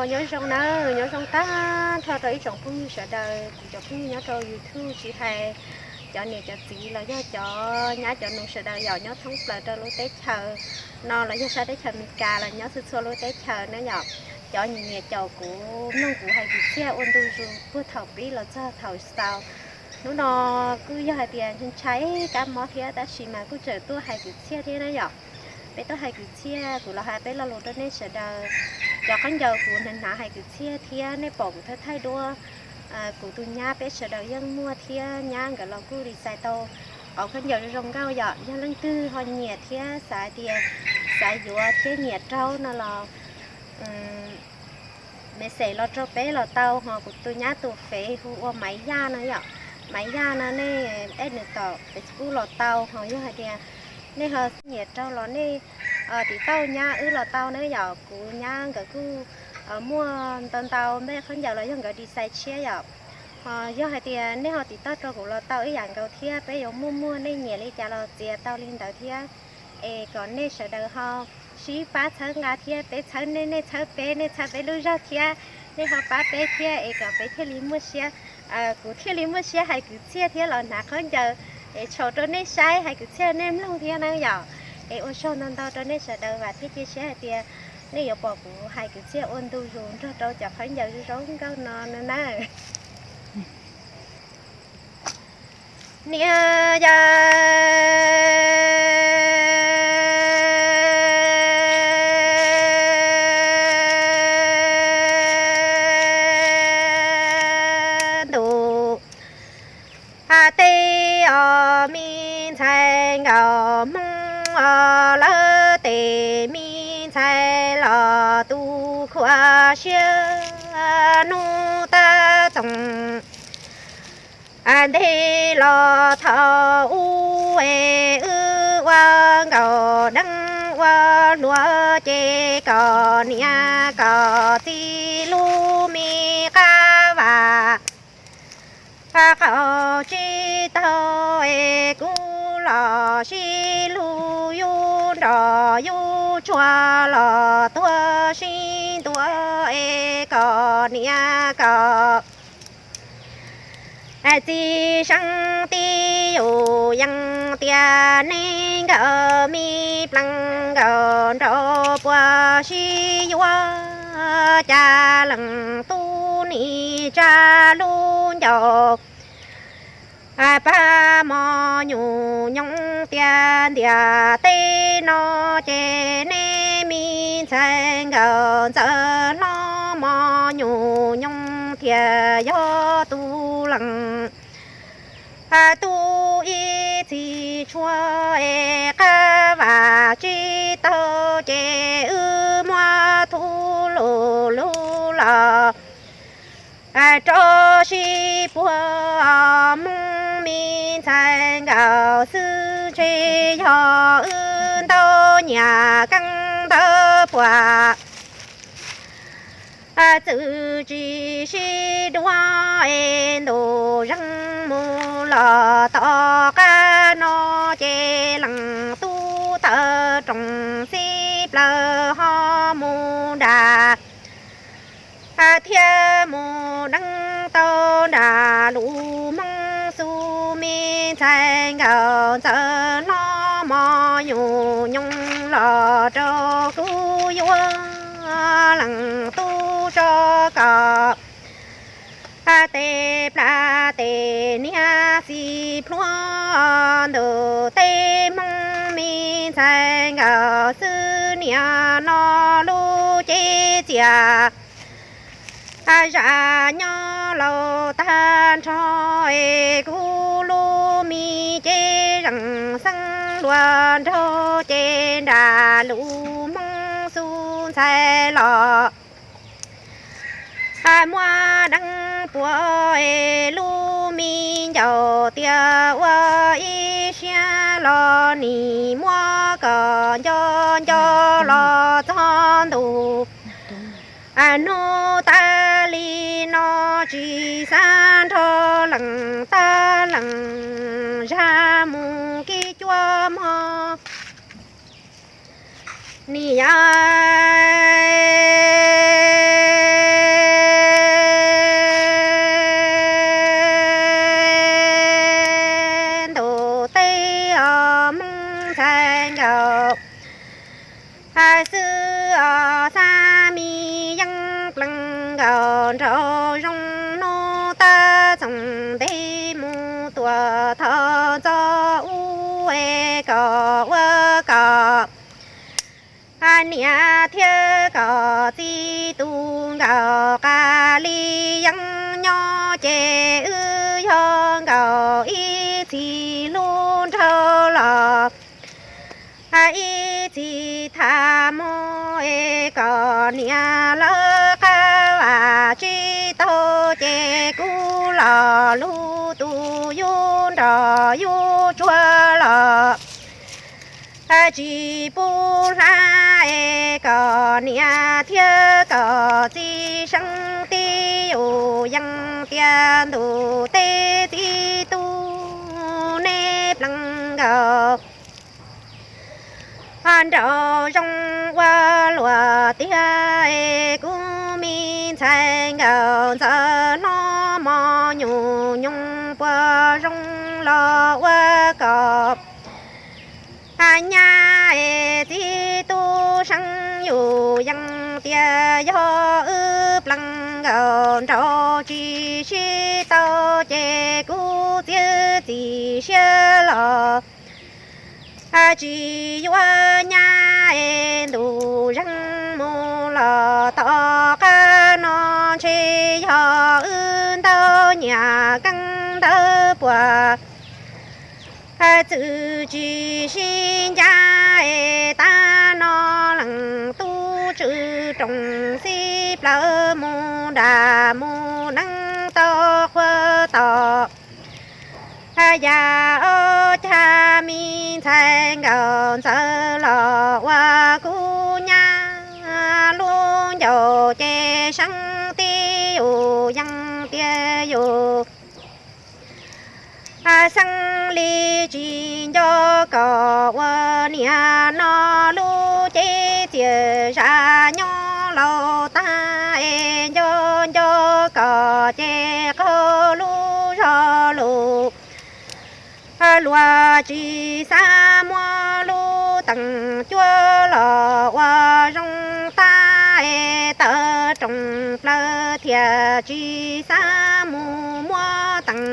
Nyob zoo na, nyob zoo tag nrho rau ib tsoom phooj ywg sawv daws, kuv cov phooj ywg nyob rau YouTube tsis hais cov niam cov txiv los yog cov nyab cov nus sawv daws yom, nyob thoob plaws rau lub teb chaws no los yog sab teb chaws Amelikas los nyob txhua txhua lub teb chaws na yom. Cov nyiam nyiam caum kuv, mloog kuv hais kwv txhiaj ua ntu zus puag thaum pib los txog thaum xaus. Hnub no kuj yog hais tias ntshai ntshai kab mob thiab tab sis mas kuj tseem tuaj hais kwv txhiaj thiab na yom. Peb tuaj hais kwv txhiaj, kuv los hais peb lo lus rau nej sawv daws. Cov khaub ncaws kuv hnav hnav hais kwv txhiaj thiab nej pom kuv thaij thaij duab, kuv tus nyab peb sawv daws yeej muaj thiab nyab nkawd los kuj design tau qhov khaub ncaws zoo zoo nkauj yom. Yog leej twg ho nyiam thiab xav hais tias xav yuav thiab nyiam rau no los message los rau peb los tau, ho kuv tus nyab tus fev hu ua Maiv Yaj no yom. Maiv Yaj no nej add nws tom Facebook los tau, ho yog hais tias nej ho nyiam rau los nej tiv tauj nyab wb los tau na yom. Kuv nyab nkawd kuj muaj ntau ntau npej khaub ncaws los yog nkawd design tshiab yom. Ho yog hais tias nej ho tiv tauj rau kuv los tau ib yam nkaus thiab, peb yuav muaj muaj nej nyiam li cas los txiav tau li ntawd thiab. Es kom nej sawv daws ho sib pab txhawb nqa thiab, peb txhawb nej, nej txhawb peb, nej txhawb peb lub zog thiab, nej ho pab peb thiab es kom peb thiaj li muaj siab, kuv thiaj li muaj siab hais kwv txhiaj thiab los hnav khaub ncaws es tshaus rau nej saib, hais kwv txhiaj nej mloog thiab na yom. Es ua tsaug ntau ntau rau nej sawv daws, vam thiab cia siab hais tias nej yuav pom kuv hais kwv txhiaj ua ntu zus nrog rau cov khaub ncaws zoo zoo nkauj no na. Niam yau ntuj, tej os me ntxhais nkauj Hmoob os, lawv tej me ntxhais los tu khuab siab hnub tab toog ntej los thaum ub es wb ua nkauj deeb ua hluas ces kom niam kom txiv lub me qab vam qaum tsis taug es kuv los sib hlub, yus nrog yus tsuag los tuag sib ntua es kom niam kom txiv seeb tib yus yees tias neeg nkawd me plees nkawd nraug puas sib yuav, cas leej tub nim tsa lub ncauj pab mos nyuj nyoos tias ntiaj teb no ces nej me ntxhais nkawd Ntxawm Hlob mos nyuj nyoos thiaj yog tus leej tub ib txhis tshuav es qab vam tsis taug ces wb muab thu lus lug los rau sib puag Hmoob me ntxhais nkawd xwb, ntshe yog wb ntau nyiam keeb ntawd puas txwm tsis sib duav es ntuj zeeg mus los tom qab no ces leej tub tawm rooj xib plaws ho mus nram thiab mus deev tau nram lub Hmoob xub, me ntxhais nkawd Ntxawm Hlob mos nyuj nyoos los rau kuv yuav leej tub tso kom tej plab tej niag xim plhuav ntuj teb Hmoob, me ntxhais nkawd xwb niaj no lub cev txias zam nyob laus tag nrho es kuv lub me cev zeej xeeb luag nraug ces nram lub Hmoob xub ntxhais los muab deev puag es lub me ncaus tias ua ib siab los nim muab kom nco nco los txog ntu hnub tas li no tsis xav nrog leej tag leej zag mus kib cuab mog. Niam yau nkaus nraug zoo hnub tab txoos ntev mus tuam thov ntxov ub es kom ua kom niam thiab kom txiv tu nkaus qas li yeeb nyob ces wb yog nkaus ib txhis hlub nraug los ib txhis tham mus es kom niam lawv qab vam tsis tau ces kuv los lug tu yub nrog yub tsuag los tsis pub hlab es kom niam thiab kom txiv seeb tib yus yees tias ntuj teb txiv tub neb plees nkaus nraug zoo ua luaj tiag es kuv me ntxhais nkawm ntxawm hlob mos nyuj nyoos puas zoo los ua kom nyab es txiv tub seeb yus yees tias yog wb plees nkaus nraug tsis sib tau ces kuv txiav txim siab los tsis yuav nyab es ntuj zeeg mus los tom qab no ntshe yog wb ntau nyiam keeb ntawd puas txwm tsis sib ncaj es tab no leej tub tswv rooj xib plawv mus nram mus neeb tau qhua tom yam ob cag me ntxhais nkawm ntxawm los ua kuv nyab lub ncauj ces seeb tib yus yees tias yus xeeb li tsis nco kom ua niam no lub cev txias zam nyob laus tag es nco nco kom ces qaug lub zog lus luag tsis xav muab lub teem cuab los ua zoo tag es tawm rooj plawv thiaj tsis xav mus muab teem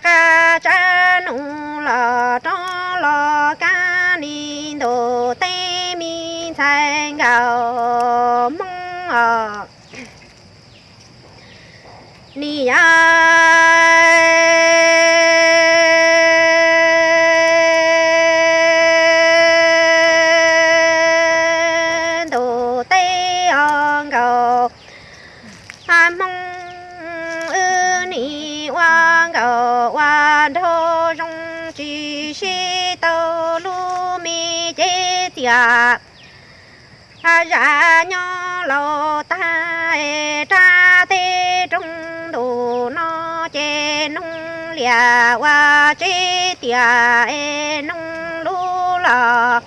qab tsa nus los rov los kab ni ntuj teb me ntxhais nkawm Hmoob os. Ni yog ntuj teb os nkawm Hmoob, wb nim ua nkawm ua nraug zoo tsis sib tau lub me cev txias zam nyob laus tag es rab teb rooj ntuj no ces noog liam ua tsev tias es noog lub los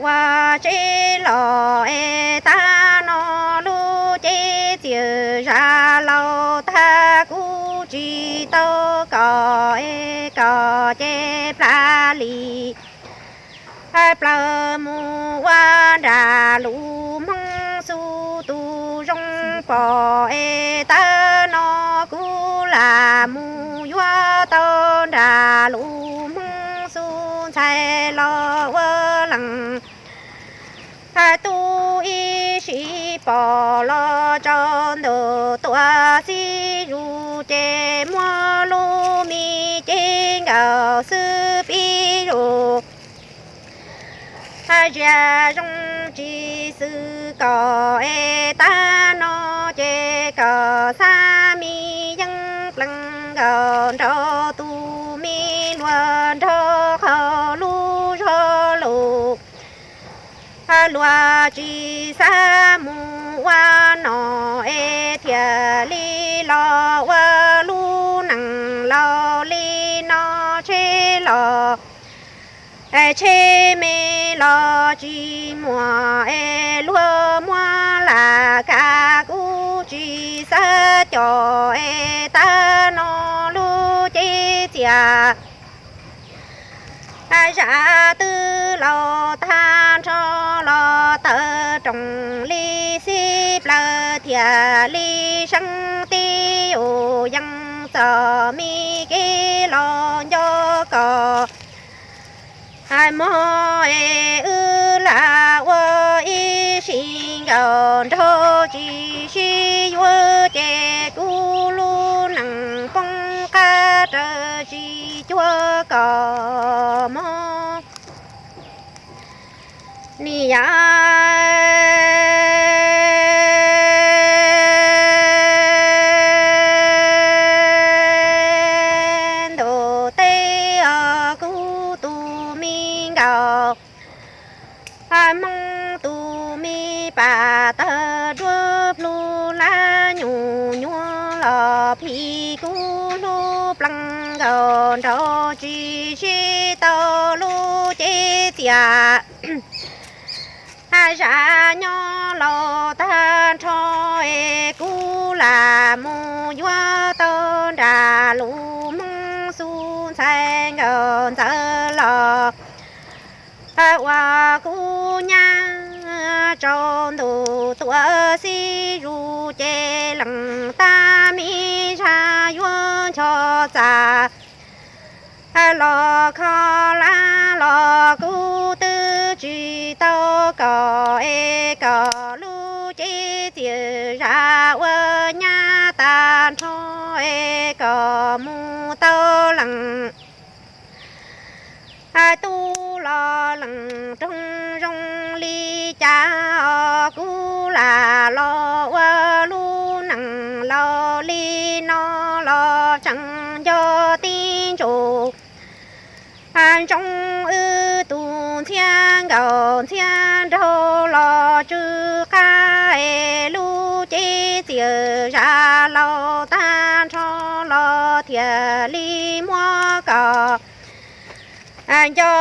ua tsev los es tag no lub cev txias zam laus tag kuv tsis tau kom es kom ces plas li plaws mus ua nram lus Hmoob xu tus zoo pom es tag no kuv lam mus yuav tau nram lus Hmoob xu ntxhais los ua leej tub ib sim pom los tsaus ntuj tuaj xib zus ces muab lub me cev nkawm xwb pib zus zias zoo tsis xwm kom es tag no ces kom xab me yeeb plees nkaus nraug tus me luag nrog qaug lub zog lus luag tsis xav mus ua nom es thiaj li los ua lub neej laus li no tsheb los tsheb me los tsis muaj es luag muab lam kav kuv tsis xav com es tag no lub cev txias zam twb laus tag nrho los tawm rooj li xib plaws thiaj li seeb tib ua yees txom me kev los nco kom mog es wb lam ua ib sim nkaus nraug tsis sib yuav ces kuv lub neej poob qab raws tsis cuag kom mog. Ni yam ntuj teb os, kuv tus me nkauj Hmoob, tus me pam tawg duab plhu lab nyuj nyuag los phim kuv hlub plees nkaus nraug tsis sib tau lub cev txias. Zaj nyob laus tag nrho es kuv lam mus yuav tau nram lus Hmoob xub ntxhais nkauj ntxawm los uas kuv nyab tsaus ntuj tuaj xib zus ces lees tag me zaj yuav ncho txav los kho lab los kuv twb tsis tau kom es kom lub cev txias zaj ua nyab tag nrho es kom mus tau lees tub los lees roog zoo li cas os. Kuv lam los ua lub neej laus li no los tseem nco tib ntsus ntsoov wb tus ntxhiab nkauj ntxhiab nraug los tsw qab es lub cev txias zaj laus tag nrho los thiaj li muab kom nco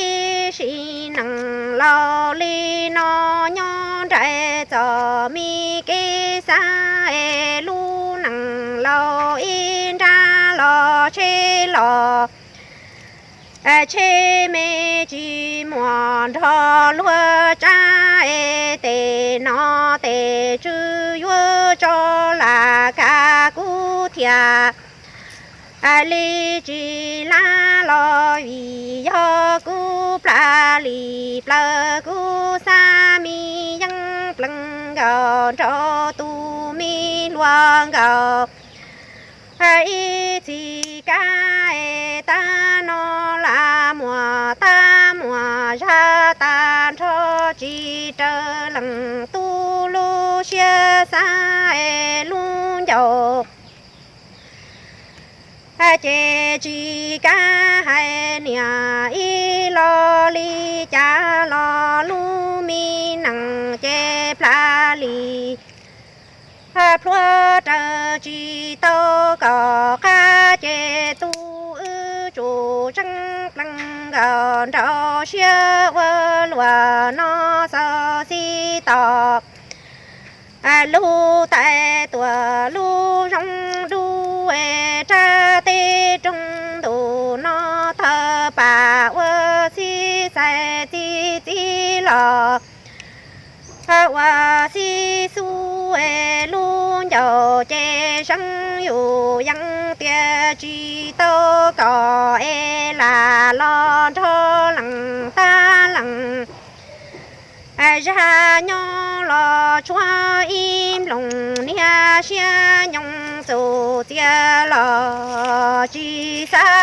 ib sim neej laus li no nyob nraim txom me kev xav es lub neej laus ib nrab los tsheb los tsheb me tsis muaj nrog luag tsab es tes no tes tsw yuav tso lam kav kuv thiaj li tsis lab los vim yog kuv plag li plaws kuv xav me yeeb plees nkaus nraug tus me hluas nkauj ib txhis kab es tag no lam muaj tab muaj zaj tag nrho tsis raws lees tub lub siab xav es lub ncauj ces tsis kam hais niam ib los li cas los lub me neej ces plag li plhuav raws tsis tau kom qab ces tub wb tsum tseeb plees nkaus nraug siab ua luaj no xav xib tos lub tais tuam lub zoo dub es rab teb roog ntuj no tawg pam ua xib xais txi txiv los ua xib xub es lub ncauj ces seeb yus yees tias tsis tau kom es lam los nrog lees tag lees zaj nyob los tshuav ib nplooj niag siab nyoos txuj txias los tsis xav